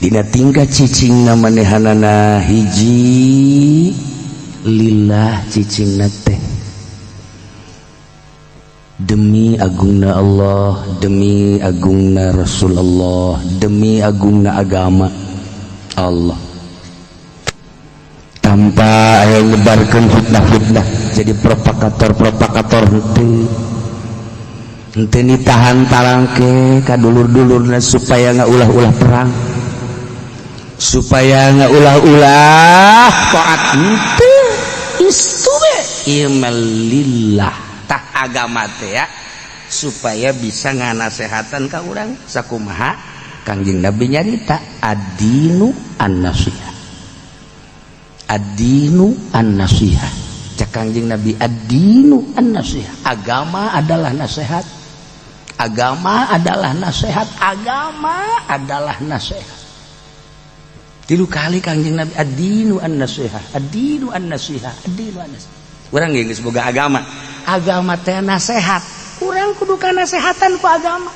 Dina tingkah cicing na manehanana hiji lillah, cicing teh demi agungna Allah, demi agungna Rasulullah, demi agungna agama Allah, tanpa aya nyebarkan fitnah-fitnah, jadi provokator-provokator henteu, henteu ditahan talangke ka dulur-dulurna supaya nggak ulah-ulah perang, supaya nggak ulah-ulah taat, henteu. Istu be ieu mah lillah. Tah, agama teh ya supaya bisa nganasehatan ka urang. Sakumaha Kangjeng Nabi nyarita, "Addinu an-nasihah, addinu an-nasihah." Cek Kangjeng Nabi, "Addinu an-nasihah." Agama adalah nasihat, agama adalah nasihat, agama adalah nasihat. Tilu kali Kangjeng Nabi, "Addinu an-nasihah, addinu an-nasihah, addinu an-nasihah." Urang geus boga agama, agama teh nasihat, urang kudu nasehatan ku agama.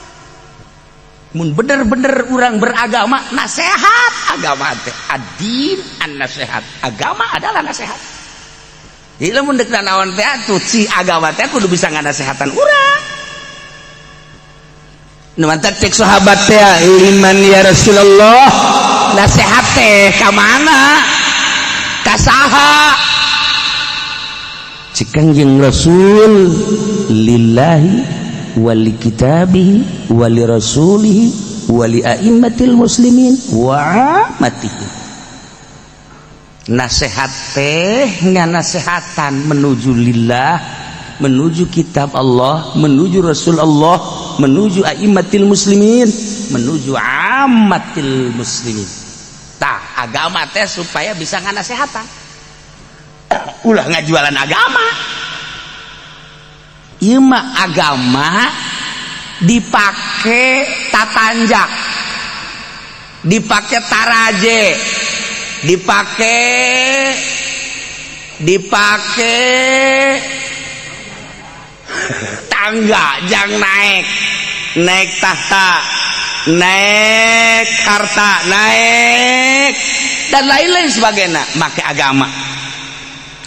Mun bener-bener urang beragama, nasihat agama teh. Addin an nasihat, agama adalah nasihat. Jadi lamun dek naon teh atuh, si agama teh kudu bisa nganasehatan urang. Nu mantak cek sahabat teh, "Liman ya Rasulullah?" Nasihat teh ka mana, ka saha? Cek Kangjeng Rasul, "Lillahi wali kitabihi wali rasulihi wali a'immatil muslimin wa ammatihim." Nasihat teh nganasehatan menuju lillah, menuju kitab Allah, menuju Rasul Allah, menuju a'immatil muslimin, menuju ammatil muslimin. Tah, agama teh supaya bisa nganasehatan, ulah ngajualan agama. Ieu mah agama dipake tatanjak, dipake taraje, dipake dipake tangga jang naik, naik tahta, naik harta, naik dan lain-lain sebagainya make agama.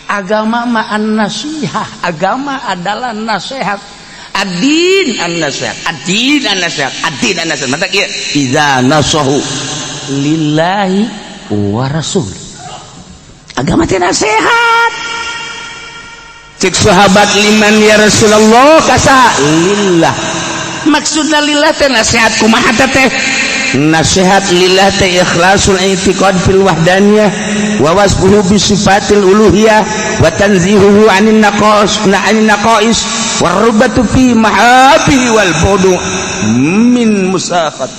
Agama mah an-nasihah, agama adalah nasihat. Addin an-nasihat, addin an-nasihat, addin an-nasihat. Mata kieu, idza nasahu lillahi wa rasul, agama teh nasihat. Cek sahabat, "Liman ya Rasulullah?" Kasa lillah. Maksudna lillah teh nasihat kumaha teh? Nasihat lillah teh ikhlasul i'tiqad fil wahdaniyah wa wasfuhu bi sifatil uluhiyah wa tanzihuhu anin naqas na anin naqais warubatu fi mahabihi wal budu min musakhat.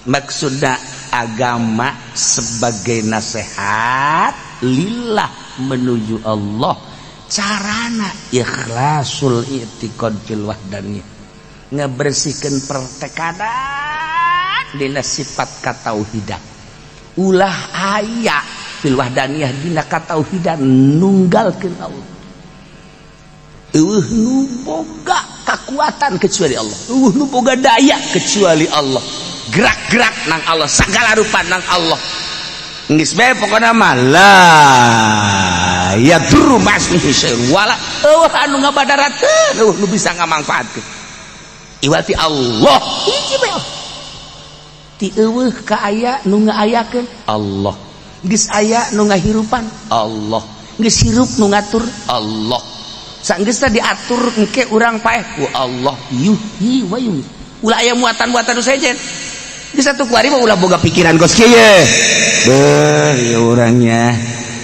Maksudna agama sebagai nasihat lillah menuju Allah, carana ikhlasul i'tiqad fil wahdaniyah, ngebersihkan pertekadan dina sifat katauhidan, ulah aya fil wahdaniyah dina katauhidan, nunggalkeun Allah. Eueuh nu boga kekuatan kecuali Allah, eueuh nu boga daya kecuali Allah, gerak-gerak nang Allah, segala rupa nang Allah. Geus bae pokona mah, la yadurru ma'asmihi syai'un wala, eueuh anu ngabadaratkeun, eueuh nu bisa ngamangfaatkeun iwati Allah. Hiji bae Allah. Ti eueuh ka aya nu ngaayakeun Allah, geus aya nu ngahirupan Allah, geus hirup nu ngatur Allah, sanggeusna diatur engke urang paeh ku Allah. Yuhyi wa yumiit. Ulah aya muatan-muatan nu sejen. Di satu kuari mah ulah boga pikiran kos kieu. Beuh, ieu urangnya.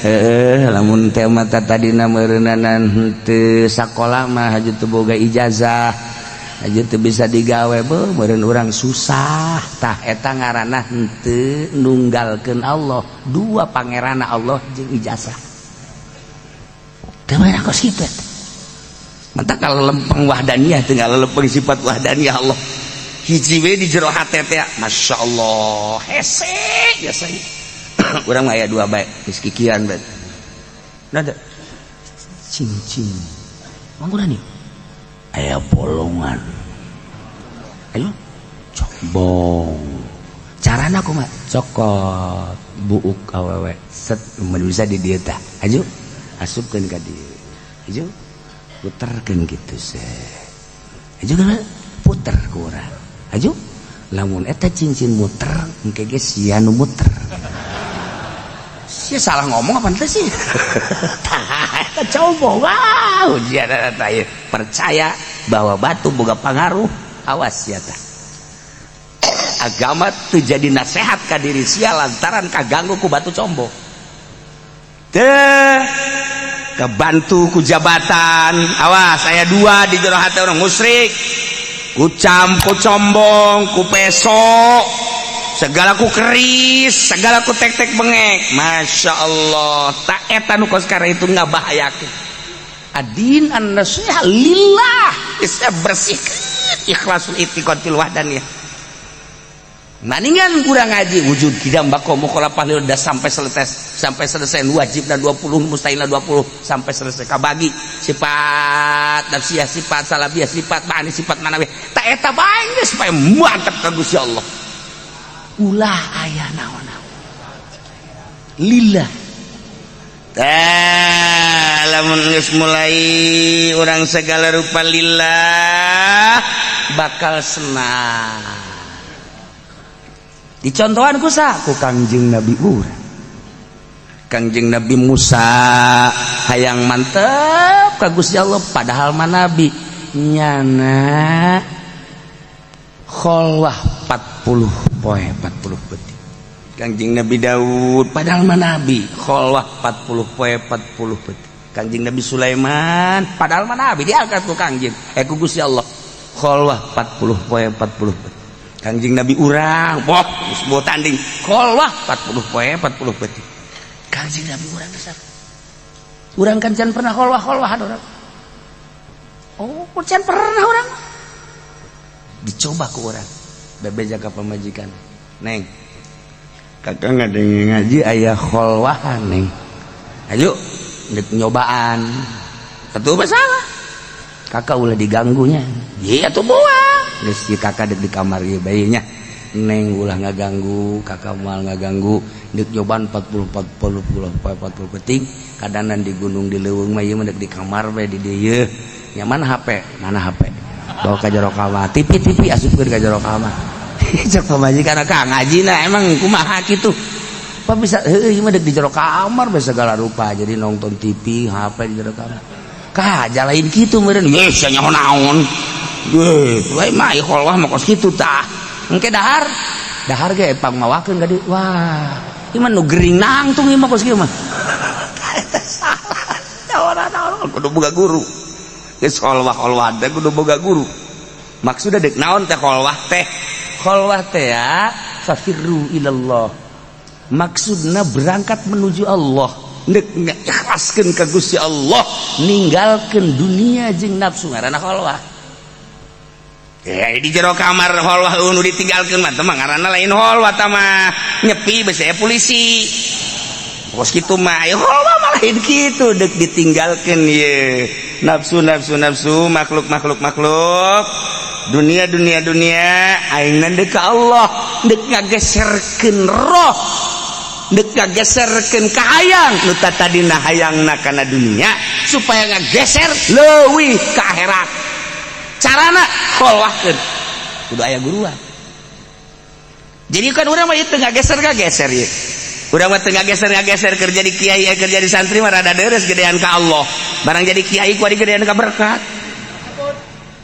Heeh, lamun teh mata tadina meureunanan henteu sakola mah haju teu boga ijazah. Haju teu bisa digawe, beuh meureun urang susah. Tah, eta ngaranna henteu nunggalkeun Allah. Dua pangeranna Allah jeung ijazah. Teu meunang kos kitu eta. Mantap kalau lempeng wahdaniyah, tinggal lempeng sifat wahdaniyah Allah. Hiji we di jero hate teh, Masya Allah, hese biasanya. Urang mah aya dua bae, geus kikian bae. Nada cing-cing. Mangguran nih. Aya bolongan. Ayo, cok bong. Carana kumaha? Cokot buuk awewe, set, mun bisa di dieu tah, aju asupkeun ka dieu, aju puterkeun kitu, set, aju puter ku urang, aju. Lamun eta cincin muter, engke ge sia nu muter. Sia salah ngomong apa teh sih? Tah, eta coba, wah, ujian eta ieu. Percaya bahwa batu boga pangaruh, awas sia tah. Agama teu jadi nasehat ka diri sia lantaran kaganggu ku batu combo. Teh kebantu ku jabatan, awas, aya dua di jero hati orang musyrik. Ku cam, ku combong, ku peso, segala ku keris, segala ku tek-tek bengek. Masya Allah, tak eta nu kos itu ngabahayakeun. Adin an nasiha lillah, geus bersihkeun ikhlasul i'tiqad fil wahdaniyah. Maningan kurang ngaji wujud kidam bako mukhalafah udah sampai selesai, sampai selesai wajib dan 20, mustahil 20, sampai selesai kabagi sifat nafsiyah, sifat salabiyah, sifat ma'ani, sifat manawiyah. Tak eta bae geus supaya mantap ka Gusti Allah, ulah aya naon-naon lillah. Tah, lamun geus mulai urang segala rupa lillah, bakal senang. Dicontohan ku sa ku Kangjeng Nabi urang, Kangjeng Nabi Musa, hayang mantep ka Gusti Allah, padahal mah nabi, nyana kholwah 40 poe 40 peuting. Kangjeng Nabi Daud, padahal mah nabi, kholwah 40 poe 40 peuting. Kangjeng Nabi Sulaiman, padahal mah nabi, diangkat ku Kangjeng eh ku Gusti Allah, kholwah 40 poe 40 peuting. Kangjeng Nabi urang, boh, geus bawa tanding, kholwah 40 poe 40 peuting. Kangjeng Nabi urang besar, urang kan can pernah kholwah kholwahan urang. Oh, can pernah urang. Dicoba ku urang, bebeja ka pamajikan, "Neng, kakak ngadenge ngaji aya kholwahan, Neng, ayo dek nyobaan." Atuh masalah kakak ulah diganggunya. Iya tuh, buang geus si kakak dek di kamar ieu bae nya, Neng, ulah ngaganggu kakak, moal ngaganggu, dek nyobaan 40 40 40 peuting. Kadanan di gunung, di leuweung mah, ieu mah dek di kamar bae di dieu nya. Mana HP? Mana HP? Bawa ka jero kamar. TV, TV asupkeun ka jero kamar. Cek pamajikan, "Kang, ngajina emang kumaha kitu? Apa bisa heueuh ieu mah dek di jero kamar bae segala rupa, jadi nonton TV, HP di jero kamar." Kah lain kitu meureun ye sia, nyaho naon? Ye, wae mah kholwah mah kos kitu tah. Engke dahar, dahar ge pangmawakeun ka dieu. Wah, ieu mah nu gering nangtung ieu mah, kos kieu mah. Eta salah. Naon naon, kudu boga guru. Geus kholwah kholwah teh kudu boga guru. Maksudna dek naon teh kholwah teh? Kholwah teh ya fafirru ilallah. Maksudna berangkat menuju Allah. Dek ngikhlaskeun ka Gusti Allah, ninggalkeun dunia jeung nafsu, ngaranna kholwah. Ya, di jero kamar kholwah nu ditinggalkeun mah teh mah ngaranna lain kholwah, tah mah nyepi besi polisi. Kos kitu mah, ayo kholwah mah lain kitu, dek ditinggalkeun ye nafsu nafsu nafsu, makhluk makhluk makhluk, dunia dunia dunia, aing dek ka Allah, dek ngageserkeun roh, dek ngageserkeun ka hayang nu tadina hayangna kana dunia, supaya ngageser leuwih ka akhirat. Carana kholwahkeun, kudu aya guruan. Jadi kan urang mah ieu teu ngageser ngageser, ieu urang mah teu ngageser ngageser. Kerja di kiai, kerja di santri mah rada deres, gedean ka Allah. Barang jadi kiai ku gedean ka berkat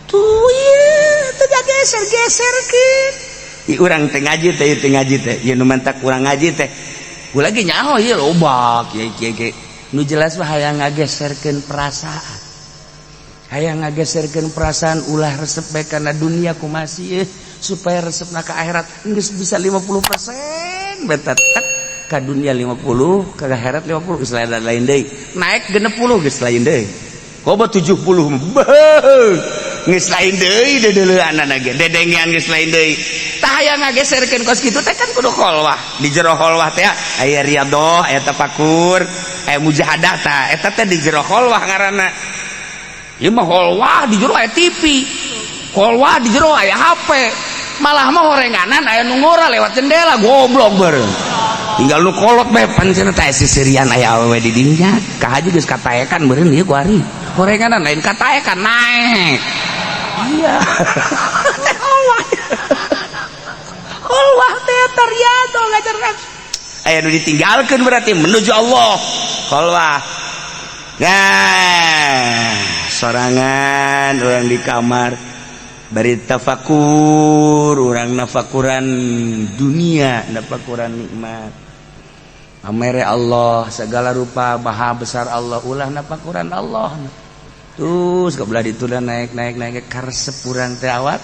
tuh, ieu teu ngageser geserkeun. I urang teh ngaji teh, ieu teh ngaji teh, ieu nu mantak urang ngaji teh. Gua lagi nyaho ieu loba kiai kiai kiai nu jelas mah hayang ngageserkeun perasaan, hayang ngageserkeun perasaan, ulah resep bae kana dunia, kumasih supaya resepna ka akhirat. Geus bisa 50% beta tek ka dunia 50, ka akhirat 50, geus lain lain deui, naik 60 geus lain deui, kobo 70 geus lain deui, deudeuleunana ge dedengean geus lain deui. Tah, hayang ngageserkeun kos kitu teh kan kudu kholwah. Di jero kholwah teh aya riyadhah, aya tafakur, aya mujahadah. Tah, eta teh di jero kholwah ngaranna. Ieu mah kholwah di jero aya TV, kholwah di jero aya HP. Malah mah horenganan aya nu ngora lewat jendela, goblok bareng. Tinggal nu kolot bae pan cenah teh sisirian aya awewe di dinya. Ka haji geus kataekan meureun ieu ku ari. Horenganan lain kataekan naek. Iya. Teh Allah. Allah teh ternyata ngajar nafsu. Aya nu ditinggalkeun berarti menuju Allah. Khalwah. Nah, sorangan orang di kamar bari tafakur, orang nafakuran dunia, nafakuran nikmat. Amere Allah segala rupa, maha besar Allah, ulah nafakuran Allah. Terus kebelah ditunda naik naik naik karesep urang teh awak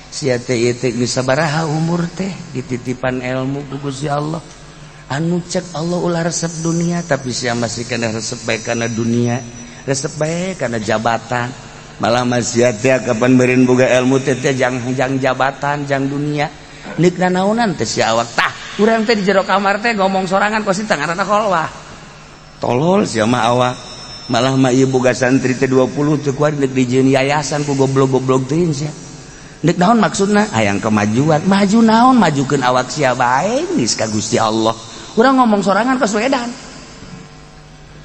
sia teh ieu teh geus sabaraha umur teh dititipan ilmu ku Gusti Allah. Anu cek Allah ulah resep dunia, tapi sia masih kena resep bae kana dunia, resep bae kana jabatan. Malah masih teh kapan beureun boga ilmu teh teh jang jang jabatan, jang dunia. Nik naonan teh si awak tah. Urang teh di jero kamar teh ngomong sorangan kos teh ngaranna kholwah. Tolol sia mah awak. Malah mah ieu boga santri teh 20 teh kuari deuk dijieun yayasan ku goblok-goblok teuing sia. Nek naon maksudna? Hayang kemajuan. Maju naon? Majukeun awak sia bae geus ka Gusti Allah. Urang ngomong sorangan kos wedan.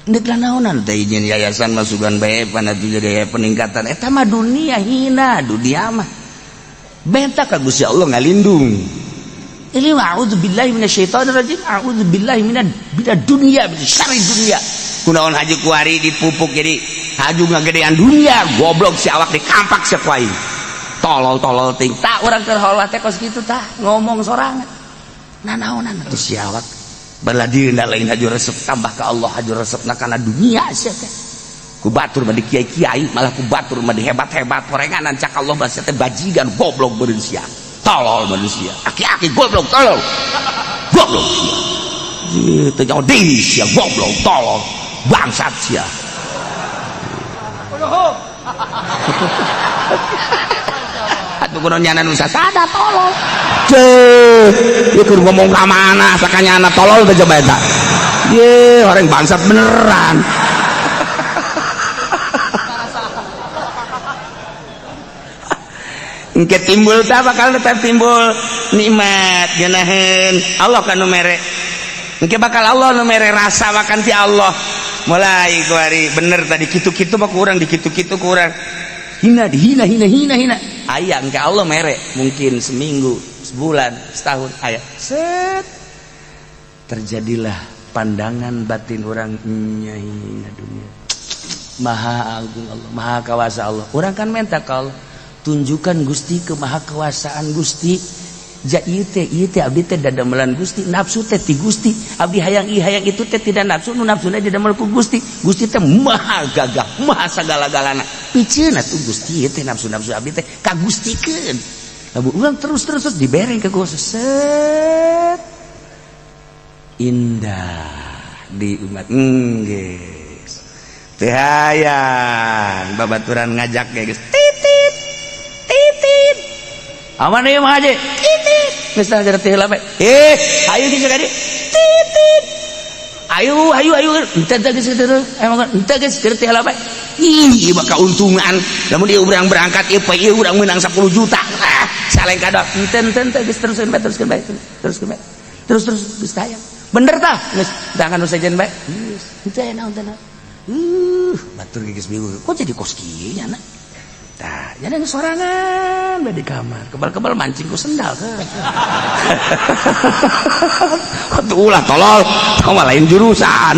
Ndek lah naonan teh izin yayasan masukan bae pan atuh jadi peningkatan eta mah dunia, hina dunia mah. Benta ka Gusti Allah ngalindung. Ini mah a'udzubillahi minasyaitonir rajim, a'udzubillahi minad minad dunya, min syarri dunya. Kunaon haji kuari dipupuk jadi haju ngagedean dunia, goblok si awak dikampak sia ku aing. Tolol-tolol ting. Tak urang keur kholwah teh kos kitu tah, ngomong sorangan. Nah naonan atuh si awak. Baladina lain haju resep tambah ke Allah, haju resep na kana dunia sia teh. Ku batur mah di kiai-kiai, malah ku batur mah di hebat-hebat horenganan cak Allah bahasa teh bajigan goblok beureun sia. Tolol manusia. Aki-aki goblok tolol. Goblok sia. Teu nyaho diri sia, goblok tolol. Bangsat sia. Atuh kudu nyana nu sasada tolol. Ceuh, ieu keur ngomong ka mana sakanyana tolol teh coba eta. Ye, orang bangsat beneran. Engke timbul tah bakal tetap timbul nikmat geunaheun Allah kan nu mere. Engke bakal Allah nu mere rasa makan ti Allah. Mulai kuari bener tadi kitu-kitu mah kurang dikitu-kitu kurang. Hina dihina hina hina hina. Aya engke Allah mere mungkin seminggu, sebulan, setahun aya. Set. Terjadilah pandangan batin orang nya hina dunia. Maha agung Allah, maha kawasa Allah. Orang kan minta ka Allah, tunjukkan Gusti kemahakawasaan Gusti. Ja ieu teh abdi teh dadamelan Gusti, nafsu teh ti Gusti. Abdi hayang ieu hayang itu teh tidak nafsu, nu nafsuna didamel ku Gusti. Gusti teh maha gagah, maha sagala-galana. Piceun atuh Gusti ieu teh nafsu-nafsu abdi teh ka Gustikeun. Lamun urang terus terus terus dibere ka Gusti. Set. Indah di umat geus. Teu hayang babaturan ngajak ge geus titit. Titit. Aman ieu mah haji. Titit. Geus tah jadi teh heula bae. Eh, ayo geus ka dieu. Titit. Ayo ayo ayo henteu teh geus kitu. Emang henteu geus keur teh heula bae. Ih, ieu mah kauntungan. Lamun ieu urang berangkat ieu poe ieu urang meunang 10 juta. Ah, saleng kadok. Henteu henteu henteu geus teruskeun bae, teruskeun bae. Teruskeun bae. Terus terus geus tayang. Bener tah? Geus jangan nu sejen bae. Geus henteu naon teh. Batur geus bingung. Kok jadi kos kieu nya na? Tah, jadi sorangan bae di kamar. Kebal-kebal mancing ku sendal ke. Atuh ulah tolol, tong mah lain jurusan.